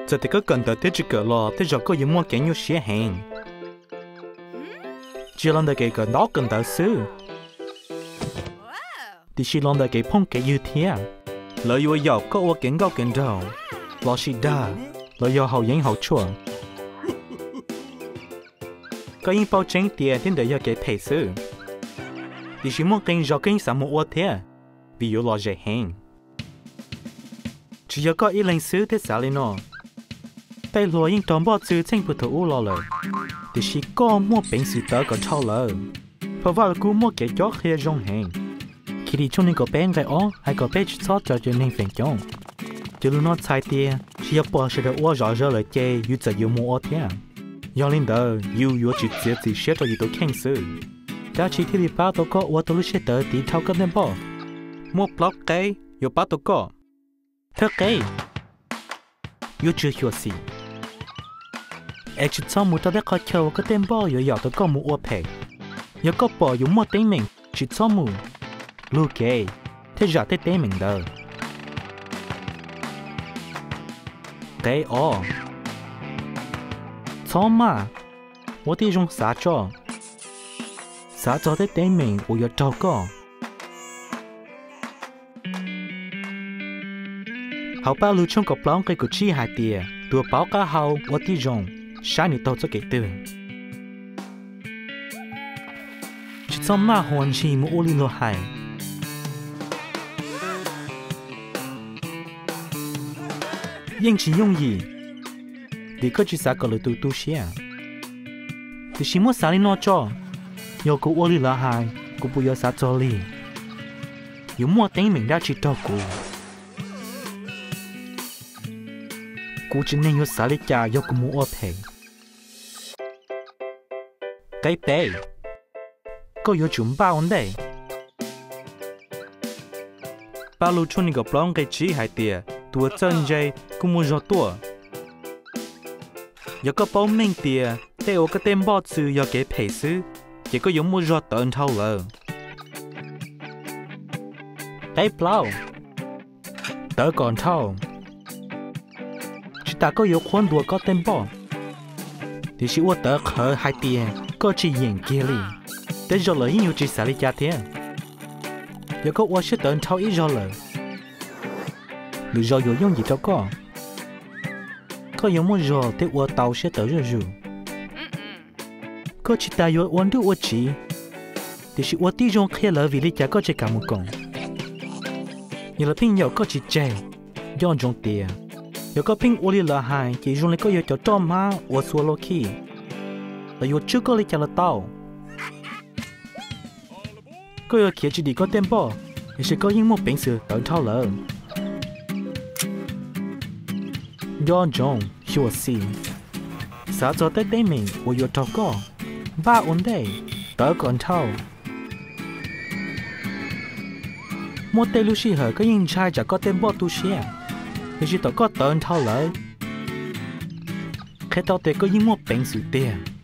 Txawm tias koj kawm ntawv thiab tsis kawm los tej zaum koj yuav muaj kev nyuaj siab heev. Tsis yog los ntawm kev kawm ntaub kawm ntawv xwb, tiam sis los ntawm kev phooj kev ywg thiab. Lawv yuav yaum koj ua kev nkauj kev nraug, los sis dag, los yog haus yeeb haus tshuaj. Koj yeej paub tseeb tias tej ntawd yog kev phem xwb, tiam sis muaj qee zaus koj yeej xav mus ua thiab, vim yuav lom zem heev. Tsis yog koj ib leeg xwb thiaj xav li no. Tej hluas yeej raug npoj txwv txheej puag thaum ub los lawm, tiam sis koj muaj peev xwm tawv kom dhau lawv. Phau Vaj Lug Kub muaj kev cob qhia zoo heev. Khiav Dim tshooj nees nkaum peb nqe ob hais kom peb tsis txhob raws cov neeg feem coob. Cov lus no txhais tias tsis yog pom sawv daws ua zom zaws lawm ces yus txawm yuav mus ua thiab. Yog li ntawd yus yuav tsis txiav txim siab rau yus tus kheej xwb. Dab tsi thiaj li pab tau koj ua tau lub siab tawv tiv dhau koj tej npoj? Muaj plaub qeb yuav pab tau koj. Thawj qeb, yuav tsum xyuam xim es tsis txhob mus rau tej qhov chaw uas koj tej npoj yuav yaum tau koj mus ua phem. Yog koj pom yus muaj teeb meem, tsis txhob mus, luag kev thiab zam tej teeb meem ntawd. Qeb ob, txhob maj, ua tib zoo xav tso, xav txog tej teeb meem uas yuav raug koj. Hauv Paj Lug tshooj kaum plaub nqe kaum tsib hais tias tus paub qab hau ua tib zoo, saib nws taug txoj kev twg. Tsis txhob maj huas ntshis mus ua li luag hais. Yeej tsis yooj yim, vim koj tsis xav kom lwm tus tu siab. Tiam sis muab xav li no tso, yog kuv ua li lawv hais, kuv puas yuav xav txog li? Yuav muaj teeb meem dab tsi raug kuv? Kuv tsev neeg yuav xav li cas yog kuv mus ua phem? Qeb peb, koj yuav tsum npaj ua ntej. Paj Lug tshooj nees nkaum plaub nqe tsib hais tias tus uas txawj ntse kuj muaj zog tuaj. Yog koj paub meej tias tej uas koj tej npoj txwv yog kev phem xwb, ces koj yuav muaj zog tawv nrhau lawm. Qeb plaub, tawv kom nrhau. Tsis tas koj yuav qhuab ntuas koj tej npoj, tiam sis ua tawv qhawv hais tias koj tsis yeem kiag li. Tej zaum lawv yeej yuav tsis xav li cas thiab. Yog koj ua siab tawv nrhau ib zaug lawm, lwm zaus yuav yooj yim rau koj. Koj yuav muaj zog thiab ua tau siab tawv zuj zus. Koj tsis tas yuav ua nruj ua tsiv, tiam sis ua tib zoo qhia lawv vim li cas koj tsis kam mus koom. Yog lawv pheej yaum koj tsis tseg, nco ntsoov tias yog koj pheej ua li lawv hais ces zoo li koj yog cov roj hmab uas xuas low key, lawv yuav tswb koj li cas los tau. Koj yuav khiav tsis dim koj tej npoj, tiam sis koj yeej muaj peev xwm tawv nrhau lawm. Nco ntsoov, xyuam xim, xav txog tej teeb meem uas yuav raug koj, npaj ua ntej, tawv kom nrhau. Muaj tej lub sij hawm koj yeej ntshai tsam koj tej npoj tu siab, tiam sis thaum koj tawv nrhau lawm, qhia tau tias koj yeej muaj peev xwm tiag.